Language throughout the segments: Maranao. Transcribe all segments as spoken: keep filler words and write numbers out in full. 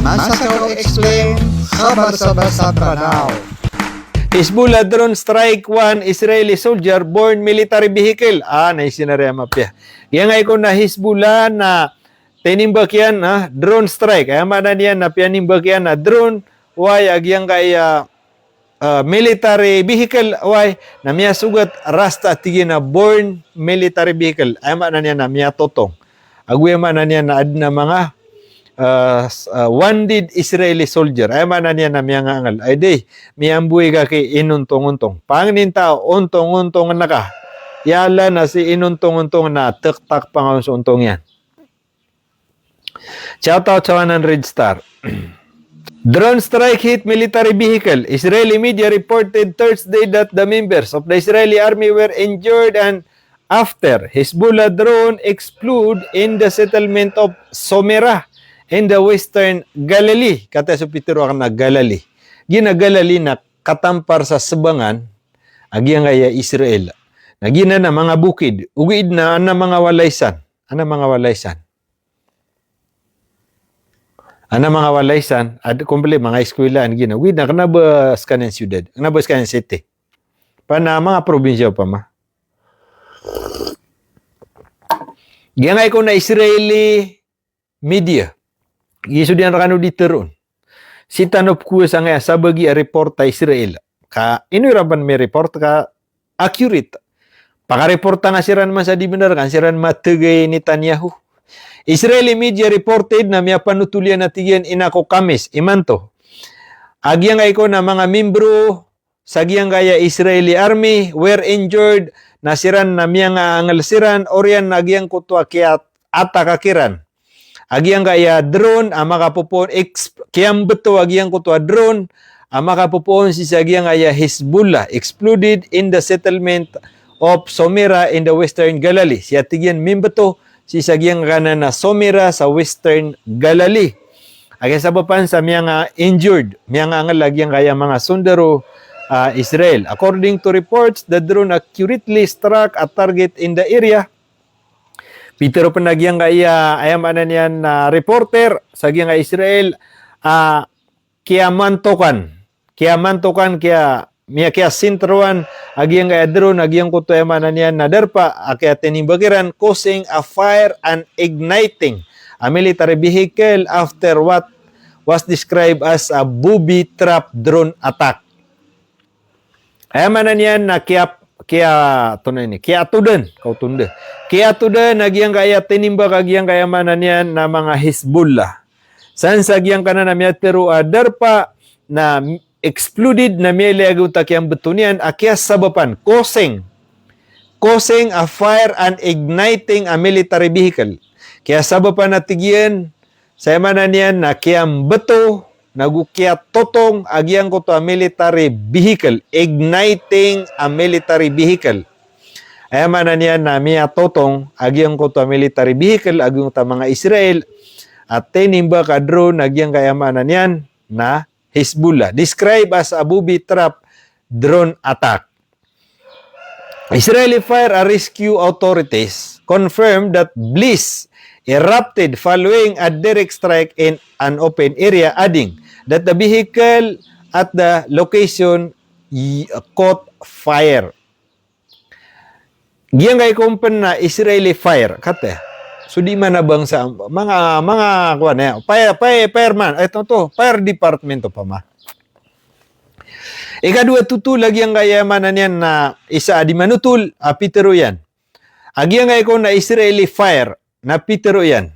Masa Kaw Explain, khabar sa Basa Panaw. Hezbollah drone strike one Israeli soldier borne military vehicle. Ah, na isinari a mapiya. Giyangkai ko na Hezbollah na tinimbak iyan, ah, drone strike. Aya maana niyan na piyanimbak iyan a drone, wai a giyangkai a ah, military vehicle, wai, na miyasogat rasta, tig iyan a borne military vehicle. Aya maana niyan na miyatotong. Ago aya maana niyan na adn a manga, ah, s-, ah, wounded Israeli soldier. Aya maana niyan na miyangangal. Ay di, miyamboy ka ki inontongontong. Pangnin ta, ontongontong na ka. Iyala na si inontongontong na tektak pangaon so ontong iyan. Shout out sa one hundred star. Drone strike hit military vehicle. Israeli media reported Thursday that the members of the Israeli army were injured and after Hezbollah drone explode in the settlement of Somera in the western Galilee. Katii so pitharo akn a Galilee. Giya Galilee na katampar sa sabangan a giyangkai a Israel. Na giyanan na manga bokid. Ogaid na adn a manga walay san. Adn a manga walay san. Adn a manga walay san, ad-, komple manga eskwelaan giyanan. Ogaid na kna ba skaniyan siyudad, kna ba skaniyan city. Pn a manga probinsya opama. Giyangkai ko na Israeli media. Giya so di anan rkano di tharoon. Sii tano pkowasa angkaya sabagi a report a Israel. Ka ino iran pn mireport ka accurate. Pakareporta nga siran man sa di bnar, ka siran matgay Netanyahu. Israeli media reported na miyapanotol iyan a tig iyan ina ko Kamis, imanto, a giyangkai ko na manga membro sa giyangkai a Israeli army were injured, na siran na miyangaangal siran, oriyan na giyangkoto a kiya-attack kiran a giyangkai a drone a makapopoon, ex-, kiyambto a giyangkoto a drone a makapopoon sii sa giyangkai a Hezbollah exploded in the settlement of Somera in the western Galilee. Sii a tig iyan mimbto sii sa giyangkanan a Somera sa western Galilee. A kiyasabapan sa miyanga-injured, miyangaangal a giyangkai a manga sondaro a Israel. According to reports, the drone accurately struck a target in the area. Pitharo pn a giyangkai a, aya maana niyan na reporter sa giyangkai a Israel, a, kiyamantokan, kiyamantokan, kiya, miyakiyasentroan a giyangkai a drone a giyangkoto, aya maana niyan na darpa a kiyatinimbak iran, causing a fire and igniting a military vehicle after what was described as a booby trap drone attack. Aya maana niyan na kiya, kiya, tona ini, kiyatodan, kaw tonda. Kiyatodan a giyangkai a tinimbak a giyangkai a maana niyan na manga Hezbollah. San sa giyangkanan a miyatharo a darpa na exploded na miyailay a gawta kiyambto niyan a kiyasabapan, causing, causing a fire and igniting a military vehicle. Kiyasabapan a tig iyan, sa aya maana niyan na kiyambto, nago kiyatotong a giyangkoto a military vehicle, igniting a military vehicle. Aya maana niyan na miyatotong a giyangkoto a military vehicle a giyangkoto a manga Israel a tinimbak a drone a giyangkai a maana niyan na Hezbollah. Described as a booby trap drone attack. Israeli fire and rescue authorities confirmed that blaze erupted following a direct strike in an open area, adding that the vehicle at the location y-, caught fire. Giyangkai ko pn a Israeli fire, katii. So di mana bangsa, manga, manga, kowan, aya, fire, fire, fire man, ay, to, to, fire department opama. Ikadowa totol a giyangkai a maana niyan na isa a di manotol a pitharo iyan. A giyangkai ko na Israeli fire na pitharo iyan.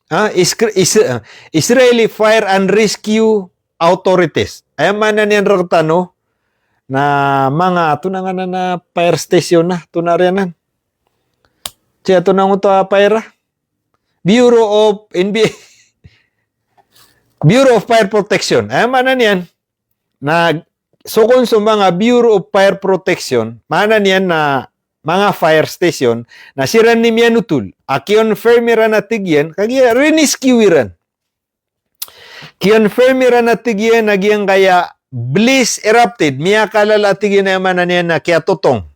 Ha, Iskr-, Is-, ah, Israeli fire and rescue authorities. Aya maana niyan rktano na manga, tona nganan a fire station na, tona riyanan. Siya tona ngoto a fire a. Bureau of N B, Bureau of Fire Protection. Aya maana niyan na sokon so manga Bureau of Fire Protection, maana niyan na manga fire station, na siran i miyanotol a kiconfirm iran a tig iyan, kagiya rinescue iran. Kiconfirm iran a tig iyan a giyangkai a blaze erupted, miyakalala a tig iyan a aya maana niyan na kiyatotong.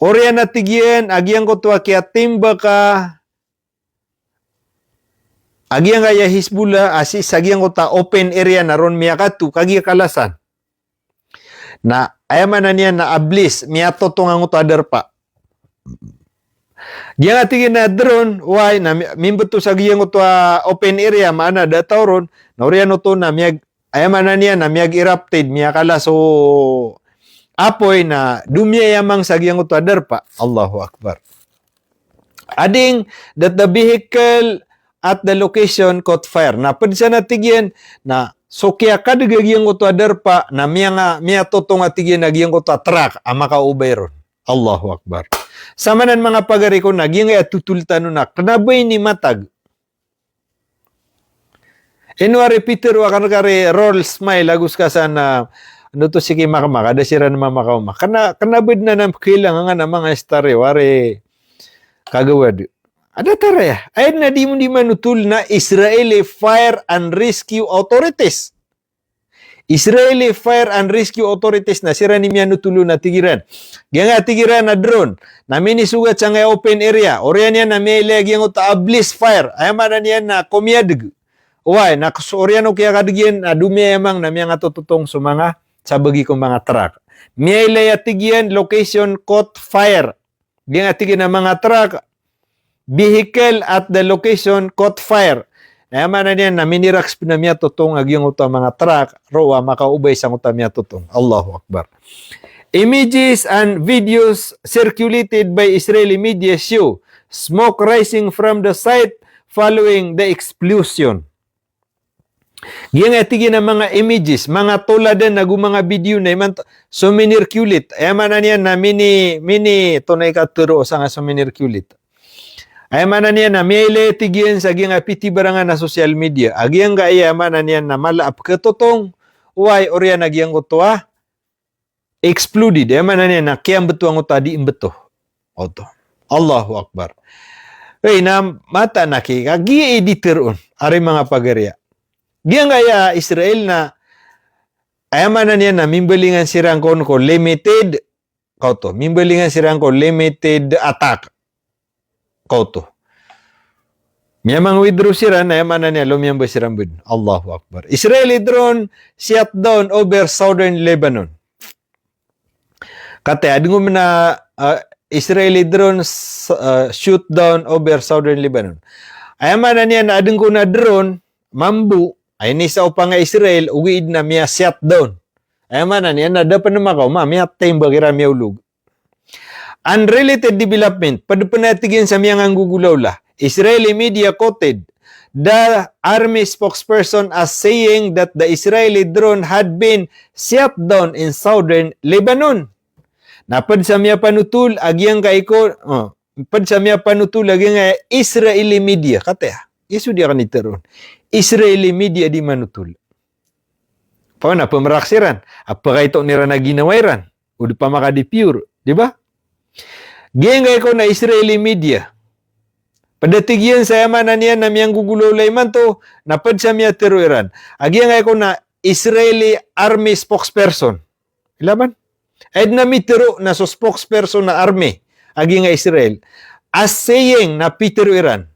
Oriyan a tig iyan a giyangkoto a kiyatimbak a a giyangkaya Hizbullah a sii sa giyangkoto a open area na ron miyakato, kagiya kalasan. Na aya maana niyan na ablis, miyatotong angkoto a darpa. Giyangkai tig iyan a drone, oway, na mi-, mimbeto sa giyangkoto a open area, maana da a taw ron, na oriyan oto na miyag-, aya maana niyan na miyag-erupted, miyakala so apoy na domiyayamang sa giyangkoto a darpa. Allahu Akbar. Adding that the vehicle at the location caught fire. Na ped san a tig iyan, na so kiyakadeg a giyangkoto a darpa, na miyanga-, miyatotong a tig iyan a giyangkoto a truck a makaobay ron. Allahu Akbar. Samanan manga pagari ko na giyangkaya totol tano na kena ba ini matag. Ino ari Peter, wa kan kari Roll Smile, ago seka san a, ano to, siki Makmak, a da siran mamakaoma. Kena, kena ba den anan kailangan a manga istorya, wari kagawad. A da taraya. Aya den a di, di manotol na Israeli Fire and Rescue Authorities. Israeli Fire and Rescue Authorities na siran i miyanotol on a tig iran. Giyangkai a tig iran a drone na minisogat sangkaya open area. Oriyan iyan na miyailay a giyangkoto a ablis fire. Aya maana niyan na komiyadeg. Oway, na so oriyan o kiyakadeg iyan na domiyayamang na miyangatototong so manga sabagi ko manga truck. Miyailay a tig iyan location caught fire. Giyangkai a tig iyan a manga truck, vehicle at the location caught fire. Na aya maana niyan na miniraks pen a miyatotong a giyangkoto a manga truck roo a makaobay sangkoto a miyatotong. Allahu Akbar. Images and videos circulated by Israeli media show smoke rising from the site following the explosion. Giyangkai a tig iyan a manga images, manga toladan ago manga video na imanto so minirculate. Aya maana niyan na mini, mini, tonaa i katero o sangkai so minirculate. Aya maana niyan na miyailay a tig iyan sa giyangkai a pitibarangan a social media a giyangkai a, aya maana niyan na mala a peketotong, oway, oriyan a giyangkoto a exploded. Aya maana niyan na kiyambeto angkoto a di mbeto. Oto. Allahu Akbar. Ey, na mataan aki, kagiya i di tero on, ari manga pagari a. Giyangkaya Israel na, aya maana niyan na mimbalingan siran kon ko limited, kaoto. Mimbalingan siran ko limited attack. Kaoto. Miyamang-withdraw siran, aya maana niyan lomiyamba siran bo den. Allahu Akbar. Israeli drone shot down over southern Lebanon. Kataya, aden ko mena, ah, Israeli drone s-, ah, shoot down over southern Lebanon. Aya maana niyan na aden ko na drone, mambo, a inisaopa nga Israel, ogaid na miya-shot down. Aya maana niyan na da pen makaoma, miyatembak iran, miyaolog. Unrelated development, ped pen a tig iyan sa miyanganggogolawla. Israeli media quoted the army spokesperson as saying that the Israeli drone had been shot down in southern Lebanon. Na ped sa miyapanotol a giyangkai ko, oh, ped sa miyapanotol a giyangkai Israeli media, kataya. Iso di aken i tero on. Israeli media di manotol. Pawana, pemerak siran. A pekaito iran a ginawa iran. O di pamakadi pure, di ba? Giyangkai ko na Israeli media. Ped a tig iyan sa aya maana niyan na miyanggogolawla imanto, na ped sa miyatero iran a giyangkai ko na Israeli army spokesperson. Ilay man? Aya den a mitero na so spokesperson a army a giyangkai Israel. As saying, na pitero iran,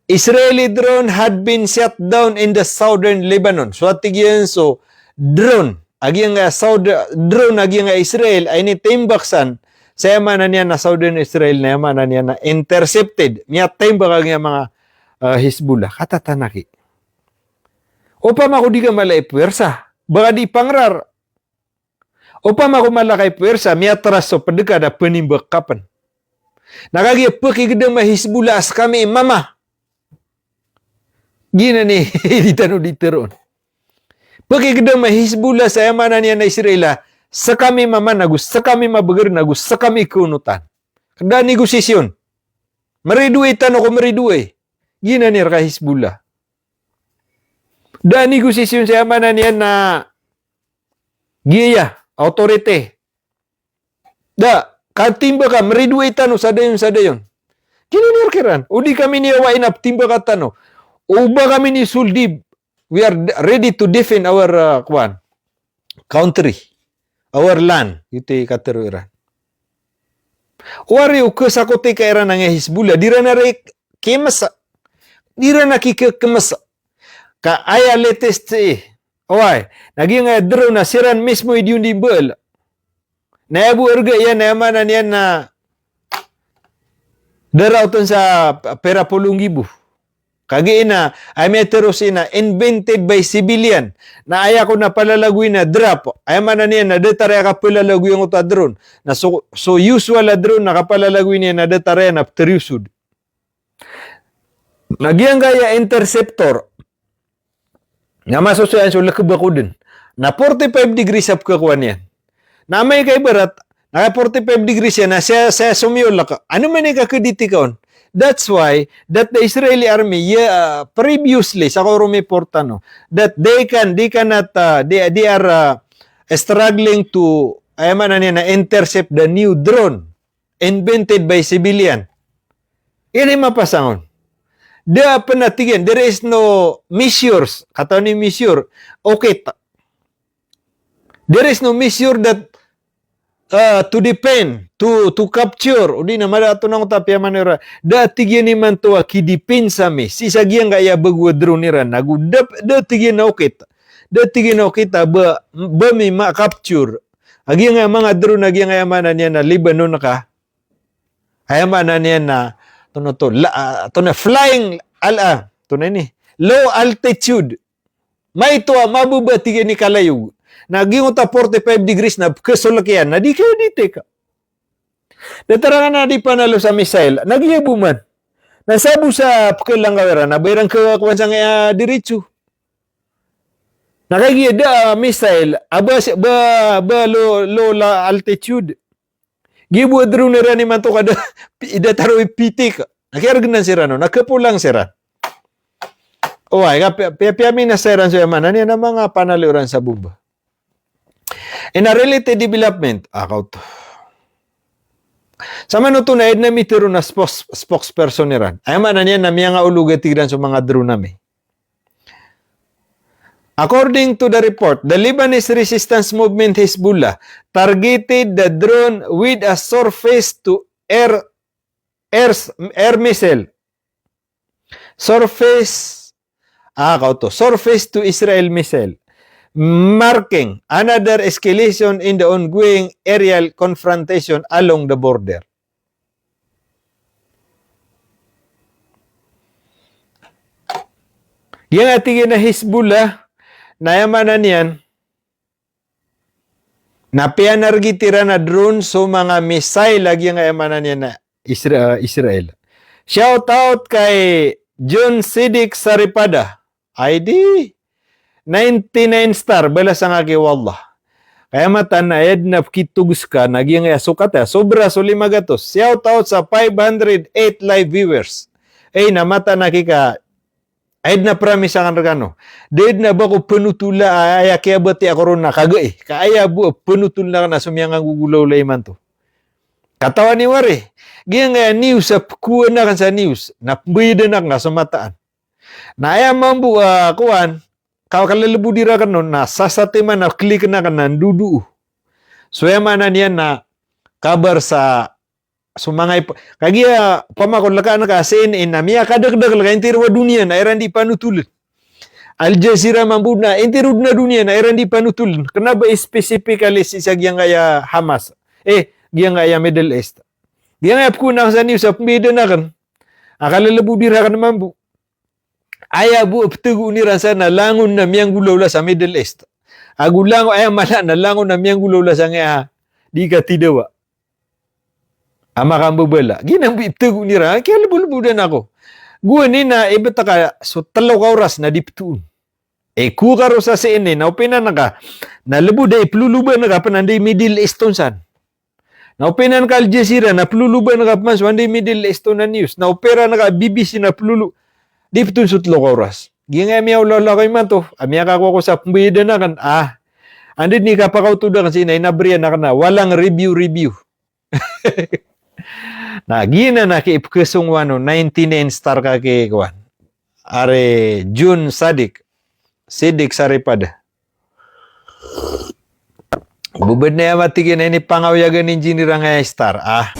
Israeli drone had been shot down in the southern Lebanon. So, a tig iyan so drone a giyangkai Saudi, drone a giyangkai Israel a initembak san sa, aya maana niyan na southern Israel na, aya maana niyan na intercepted. Miyatembak a giyangkai manga, ah, Hezbollah. Katatanak i. Opama ko di ka mala i puwersa, ba ka di pangerar. Opama ko mala ka i puwersa, miyatras so ped ka da penimbak ka pen. Na kagiya pekigedam a Hezbollah a sekami i mama. Giyanan i di tano di tero on. Pekigedam a Hezbollah sa, aya maana niyan na Israel a sekami i mama nago sekami i mabeger nago sekami i keonotan. Da negosasyon. Meridoay tano ko meridoay. Giyanan i reka Hezbollah. Da negosasyon sa, aya maana niyan na giya, authority. Da, katimbak a meridoay tano sa dayon, sa dayon. Giyanan i reka iran. O di kami niyawain a petimbaka tano. O ba kami ni soldi, we are ready to defend our, uh, kuwan, country, our land. Ito i katero iran. Wari o kesakotika iran angkai Hezbollah, di ran ari kemesa. Di ran a kikekemesa. Ka aya latest sii. Oway, na giyangkaya drone na siran mismo i diyondimbaal. Na aya bo a arga iyan na aya maana niyan na da raoten sa pira polo nggibo. Kagiya ina, aya miyatharo sii na invented by civilian. Na aya kon a palalagoy na drap. Aya maana niyan na datar aya kapalalagoy angkoto a drone. Na so, so usual a drone na kapalalagoy niyan na datar aya na pteryusod. Na giyangkaya interceptor. Na masosoy iyan so lekeb a koden. Na forty-five degrees a pekakowa niyan. Na amay ka ibarat, na forty-five degrees iyan, na siya, siya somiyolak. Ano man i kakediti ka on? That's why that the Israeli army, yeah, uh, previously, sa ko romiporta no, that they can, they cannot, uh, they, they are, uh, struggling to, aya maana niyan na intercept the new drone invented by civilian. Ini mapasangon. Da pen a tig iyan, there is no measures. Katawan i measure, okit. There is no measure that, uh, to defend, to, to capture. O di na mada ato nang tapi a manera. Da tig iyan imanto a kidepensa mi. Sii sa giyangkaya bago a drone iran. Ago da, da tig iyan a okit. Da tig iyan a okit a ba, ba mi ma-capture. A giyangkaya manga drone, a giyangkaya maana niyan na Lebanon ka. Aya maana niyan na, tono to, la, ah, tono flying, al, ah, tono ini, low altitude. Maito a mababa tig iyan i kalayog. Na giyangkoto a forty-five degrees na pekesolek iyan. Na di kayo di teka. Datar angkanan a di panalo sa missile. Na giya bo man. Na sabo sa pekelangkaw iran. Na ba iran kekowan sangkaya diritso. Na kagiya da, ah, missile. A ba, ba, ba low, low la altitude. Giya bo a drone iran imanto ka da, pi-, da taro i pitik. Na kiyargenan siran on, na kepolang siran. Oway, ka pi-, pi-, piyaminasa iran so aya maana niyan na manga panaliyo ran sa bomba. In a related development, ah, kaoto. Sa manoto na ed na mitharo na spokes-, spokesperson iran. Aya maana niyan na miyangaolog a tig iran so manga drone ami. According to the report, the Lebanese resistance movement Hezbollah targeted the drone with a surface to air, air, air missile. Surface, ah, kaoto, surface to Israel missile, marking another escalation in the ongoing aerial confrontation along the border. Giyangkaya tig iyan a Hezbollah, na aya maana niyan na piyanarget iran a drone so manga missile a giyangkaya maana niyan na Isra-, Israel. Shout out kay John Sidik Saripada. Ay di. Ninety-nine star, balasan ka ki wallah. Kaya mataan na aya den a pekitogs ka, na giyangkaya sokat a, sobra so lima gatos. Shout out sa five hundred eight live viewers. Ay, na mataan a kika, aya den a promise aken rekano. Da den a ba ko penotola, aya kiyabati a corona, kagai. Ka aya bo a penotola aken a so miyanggolawla imanto. Katawan iyo ari. Giyangkaya news a pekowan aken sa news. Na pembayadan aken ka so mataan. Na aya mambo, ah, kowan, ka-, kalelebodi raken on, na sasatiman a kliken aken na ndodoo. So aya maana niyan na kabar sa so manga ip-, kagiya pama ko lekaan ka C N N na miyakadakdakl ka intiro a doniya na iran di panotolen. Al Jazeera mambo na intiro den a doniya na iran di panotolen. Kena ba specifically sii sa giyangkaya Hamas. Eh, giyangkaya Middle East. Giyangkaya pekowan aken sa news a pembayadan aken. A kalelebodi raken mambo. Aya bo a petegoon iran sa na langon a miyanggolawla sa Middle East. Ago langon, aya mala na langon a miyanggolawla sangkaya di katidawa a makambebala. Giyanan bo i petegoon iran, kiyalebodlebodan ako. Gowani na ibet ka so telo ka oras na di petoon. E, kowa ka ro sa C N N, na openan ka, na lebod a ipeloloban ka pen anda i Middle East on san. Na openan ka Al Jazeera, na peloloban ka pman so anda i Middle East on a news. Na openan ka B B C, na pelolo-, di petoon so telo ka oras. Giyangkaya miyaolaola ako imanto, a miyakakowa ako sa pembayadan aken, ah. Anda den i kapakaotod aken sii na inaberiyan aken a walang review-review. Na giyanan a kipekesong wano, ninety-nine star ka ki kowan. Ari Jun Sadik, Sidik Saripada. Bebed na aya matig iyan a inipangaoyagan i engineer angkaya star, ah.